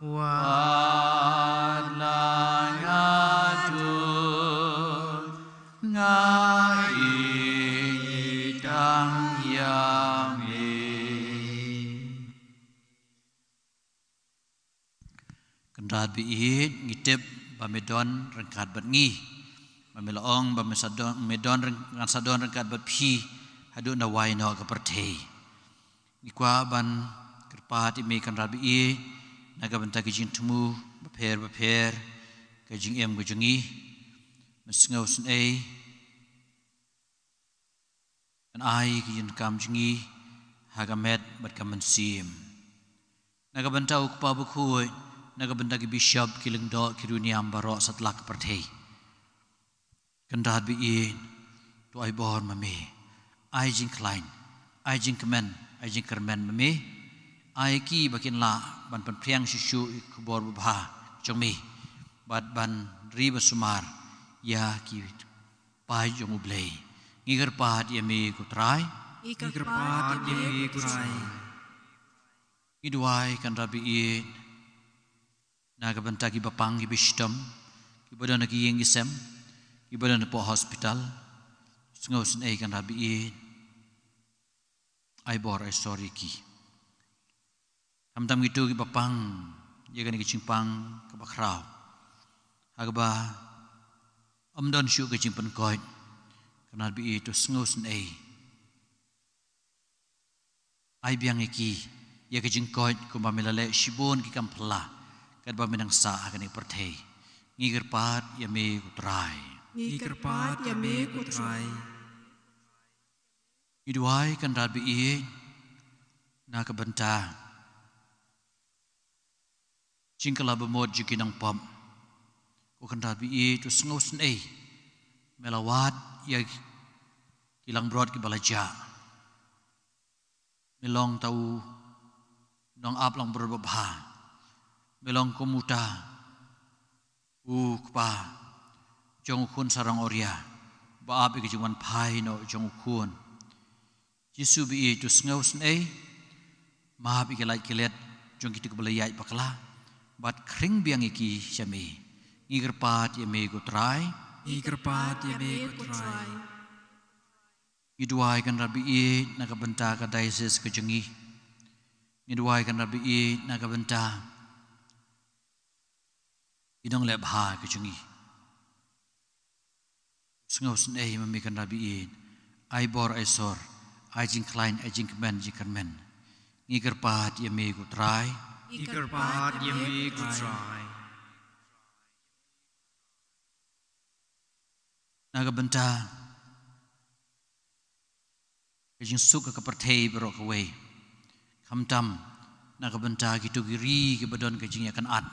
Wat la nga duk, nga ïeit tang ïa me. Kynrad ba ïeit, ngi tip ba me don ryngkat bad ngi. Ba me la ong ba me sa don, me don ryng-, ngan sa don ryngkat bad phi haduh na wai noh ka pyrthei. Ngi kwah ban kyrpad ïa me, Kynrad ba ïeit, na ka bynta ki jingthmu bapher bapher ka jingim ka jong ngi. Me sngewsynei ban ai ki jingkam jong ngi ha ka met bad ka mynsiem. Na ka bynta u Kpa Bakhuid, na ka bynta ki bishop, ki lyngdoh, ki riewniam niam baroh satlak ka pyrthei. Kynrad ba ïeit, to ai bor ma me. Ai jingkhlaiñ, ai jingkmen, ai jingkyrmen ma me. Ai ki ba kin lah ban pynphriang shuh shuh ïa ka khubor babha jong me, bad ban ri ba sumar ïa ki paid jong U Blei. Ngi kyrpad ïa me, ko Trai. Ngi kyrpad ïa me, ko Trai. Ngi duwai, Kynrad ba ïeit, na ka bynta ki bapang ki bashitom, Kiba don ha ki ïing ki sem, kiba don hapoh hospital, sngewsynei Kynrad ba ïeit, ai bor ai sor ïa ki. Khamtam kito kiba pang ïa kane ka jingpang kaba khraw, ha kaba ym don shuh ka jingpynkoit, Kynrad ba ïeit, to sngewsynei. Ai biang ïa ki ïa ka jingkoit kumba me la leh shibun ki kam phylla katba me nang sah ha kane ka pyrthei. Ngi kyrpad ïa me ko Trai. Ngi kyrpad ïa me ko Trai. Ngi duwai Kynrad ba ïeit na ka bynta jingkylla bamut jong ki nongpop. Ko Kynrad ba ïeit, to sngewsynei. Me la wad ïa ki langbrot kiba la jah. Me long uta u nongap langbrot babha. Me long kum uta u kpa jong u khun sarong awria ba ap ïa ka jingwan phai noh jong u khun. Jisu ba ïeit, to sngewsynei. Map ïa ki lait ki let jong kito kiba la ïaid bakla bad khring biang ïa ki sha me. Ngi kyrpad ïa me ko Trai. Ngi kyrpad ïa me ko Trai. Ngi duwai Kynrad ba ïeit na ka bynta ka diocese ka jong ngi. Ngi duwai Kynrad ba ïeit na ka bynta ki nongleh bha ka jong ngi. Sngewsynei ma me Kynrad ba ïeit. Ai bor ai sor, ai jingkhlaiñ, ai jingkmen jingkyrmen. Ngi kyrpad ïa me ko Trai. Ngi kyrpad ïa me ko Trai. Na ka bynta ka jingsuk ka pyrthei baroh kawei, khamtam na ka bynta kito ki ri kiba don ka jingïakynad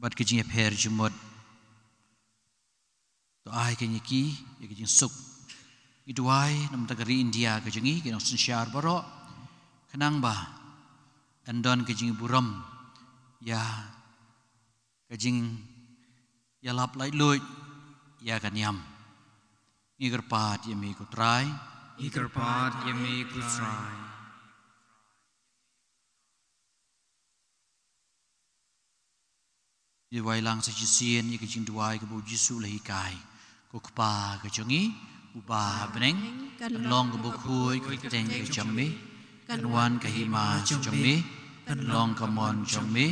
bad ka jingïapher jingmut, to ai keiñ ïa ki ïa ka jingsuk. Ngi duwai na ka bynta ka ri India ka jong ngi, ki nongsynshar baroh, khnang ba yn don ka jingburom ïa ka jingïalap laitluid ïa ka niam. Ngi kyrpad ïa me ko Trai. Ngi kyrpad ïa me ko Trai. Ngi duwai lang sa shisien ïa ka jingduwai kaba u Jisu u la hikai. Ko Kpa ka jong ngi uba ha bneng, kan long ka bakhuid ka kyrteng ka jong me, kan wan ka hima jong me, kan long ka mon jong me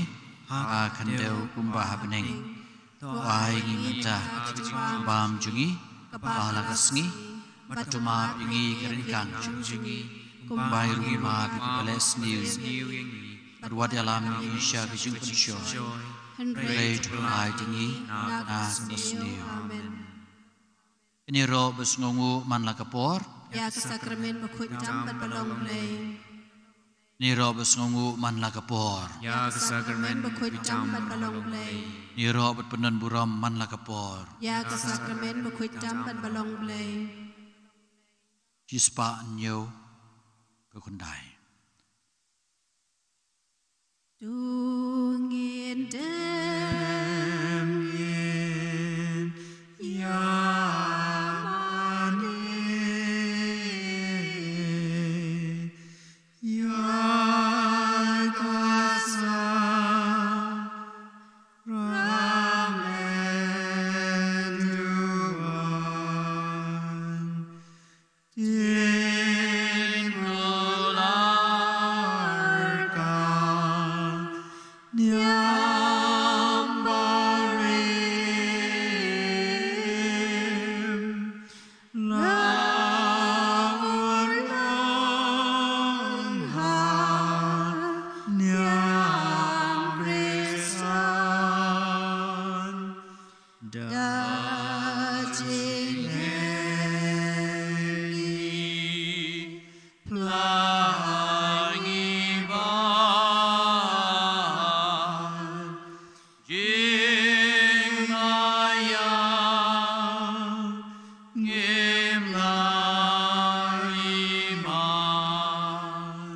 ha khyndew kumba ha bneng. To ai ngi mynta ka jingbam jong ngi kaba la ka sngi, bad to map ïa ngi ka ryngkang jong ngi, kumba ngi ruh ngi map ïa kiba leh sniew ïa ngi. Bad wat ïalam ïa ngi sha ka jingpynshoi, hynrei to pynlait ïa ngi na ka sniew. Amen. Kine baroh ba sngewnguh man la ka por. Ïa ka sakramen bakhuid tam bad ba long Blei. Kine baroh ba sngewnguh man la ka por. Ïa ka sakramen bakhuid tam bad ba long Blei. Kine baroh ba pyndon burom man la ka por. Ïa ka sakramen bakhuid tam bad ba long Blei. Shispah hynñiew, ka khyndai. To ngin dem ngin ïa mane ïa ka sakramen duwan. Tin bular ka niam barim, la urlong ha niam Khristan. Da jingeh ngi phla ngi ba jingmaya ngim la iman.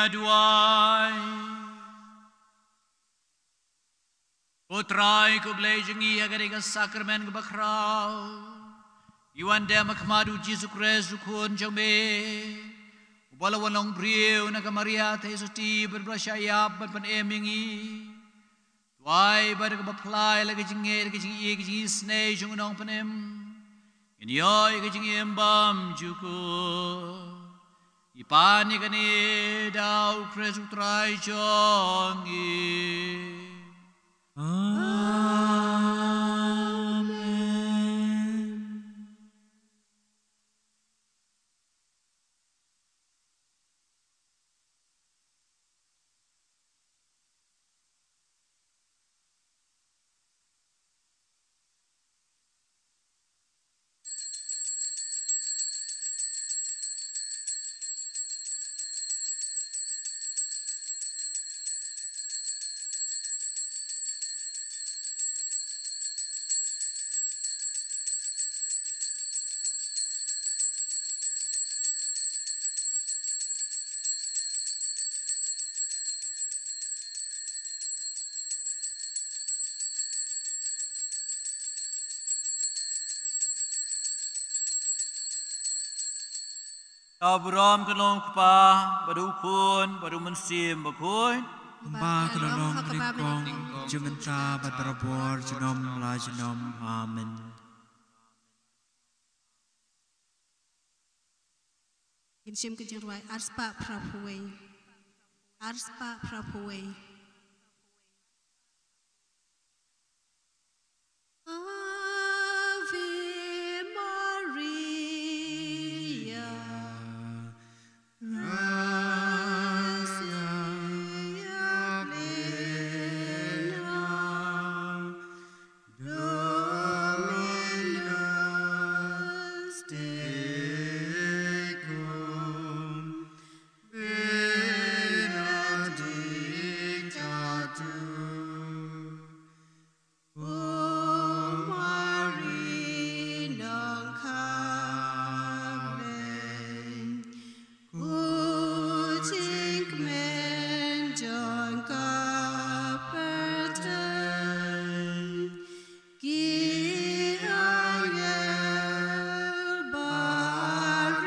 duwai. Ko Trai, ko Blei jong ngi, ha kane ka sakramen kaba khraw, ngi wan dem ha khmat U Jisu Khrist, U Khun jong me, uba la wan long briew na ka Maria Theisotti, bad ba la shah ïap bad pynim ïa ngi. Duwai ba da kaba phla ïa la ka jingngeit, la ka jingïeit, ka jingisynei jong u nongpynim, ngin ïoh ïa ka jingim bymjukut. Ngi pan ïa kane da U Khrist U Trai jong ngi. Amen. Ka burom ka long u Kpa, bad u Khun, bad u Mynsiem Bakhuid. Kumba ka la long ha ka nyngkong, mynta bad barabor, junom la junom. Amen. Ngin shim ka jingrwai arspah phraphew wei. Arspah phraphew wei. Ave Maria, gratia plena, Dominus tecum, benedicta tu cum mulieribus, nunc carmen, ut tinctamente non capita te. Ki angel baroh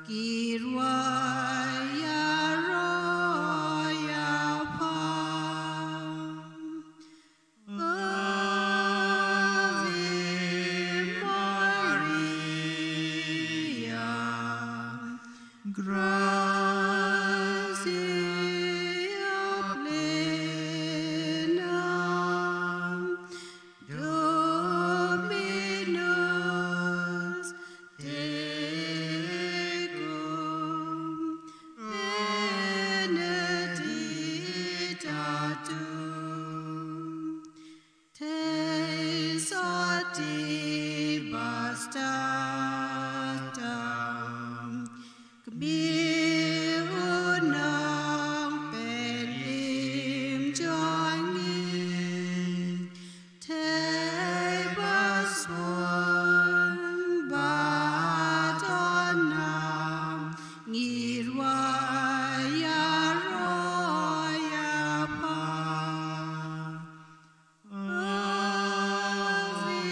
ki rwai ïaroh ïapher. Ave Maria, gratia plena, Dominus tecum, benedicta tu te sortibus tecta. Kmie u nongpynim jong ngi, te ba sbun ba don nam, ngi rwai ïaroh ïapher. Ave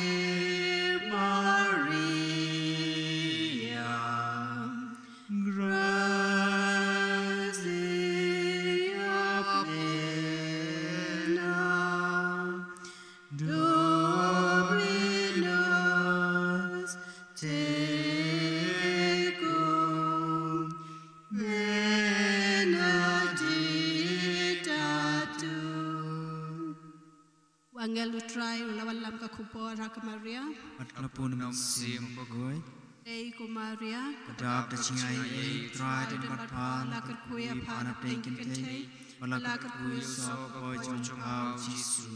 Maria, gratia plena, Dominus tecum, benedicta tu. U angel U Trai u la wanlam ka khubor ha ka Maria. Bad ka la bun u Mynsiem Bakhuid. Khublei ko Maria. Ka dap da jingaiei, U Trai dang bad pha, la kyrkhu ïa pha na pdeng ki kynthei, bad la kyrkhu ïa u soh u kpoh jong pha U Jisu.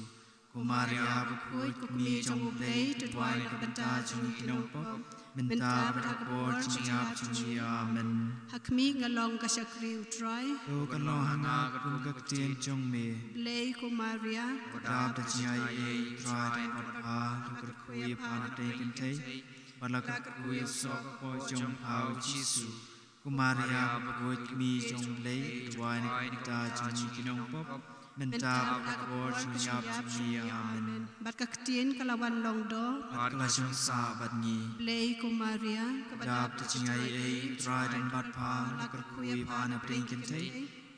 Ko Maria bakhuid, ko Kmie jong U Blei, to duwai na ka bynta jong ngi ki nongpop, mynta bad ha ka por jingïap jong ngi. Amen. Ha khmih, nga long ka shakri U Trai. To kan long ha nga katkum ka ktien jong me. Khublei ko Maria. Ka dap da jingaiei, U Trai dang bad pha, la kyrkhu ïa pha na pdeng ki kynthei, bad la kyrkhu ïa u soh u kpoh jong pha U Jisu. Ko Maria bakhuid, kmie jong U Blei, duwai na ka bynta jong ngi ki nongpop, mynta bad ha ka por jong ka jingïap jong ngi. Amen. Bad ka ktien ka la wan long doh, bad ka la shong sah bad ngi. Blei ko Maria, ka ba dap da jingaiei, U Trai u don bad pha, la kyrkhu ïa pha na pdeng kynthei,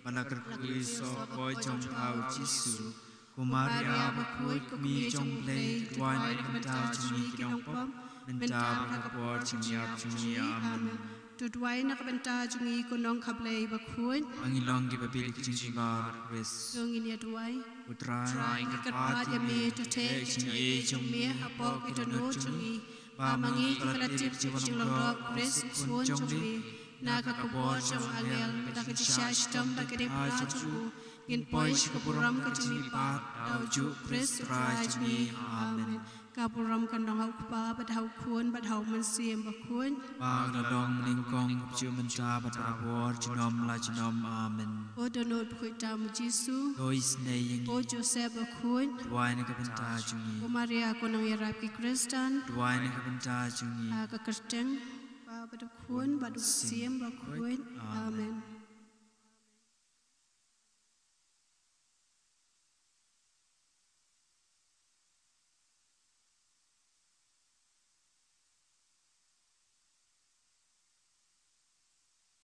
bad la kyrkhu ïa u soh u kpoh jong pha U Jisu. Ko Maria bakhuid, ko kmie jong U Blei, duwai na ka bynta jong ngi ki nongpop, mynta bad ha ka por jong ka jingïap jong ngi. Amen. To duwai na ka bynta jong ngi ko Nongkha Blei bakhuid, ba ngin long kiba bit ïa ka jingjynjar u Khrist. To ngin ïa duwai. Ko Trai, ngi kyrpad ïa me, to theh ïa ka jingaiei jong me hapoh ki dohnud jong ngi, ba ma ngi kiba la tip ïa ka jinglong doh u Khrist u Khun jong me, na ka kbor jong u angel, bad da ka jingshah shitom bad ka daipura jong u, ngin poi sha ka burom ka jingmihpat da ujuh u Khrist u Trai jong ngi. Amen. Ka burom kan long ha U Kpa, bad ha U Khun, bad ha U Mynsiem Bakhuid, ba ka la long nyngkong, kumjuh mynta, bad barabor, junom la junom. Amen. Ko dohnud bakhuid tam U Jisu, to isynei ïa ngi. Ko Joseph bakhuid, duwai na ka bynta jong ngi. Ko Maria ko nongïarap ki Khristan, duwai na ka bynta jong ngi. Ha ka kyrteng U Kpa bad U Khun bad U Mynsiem Bakhuid. Amen.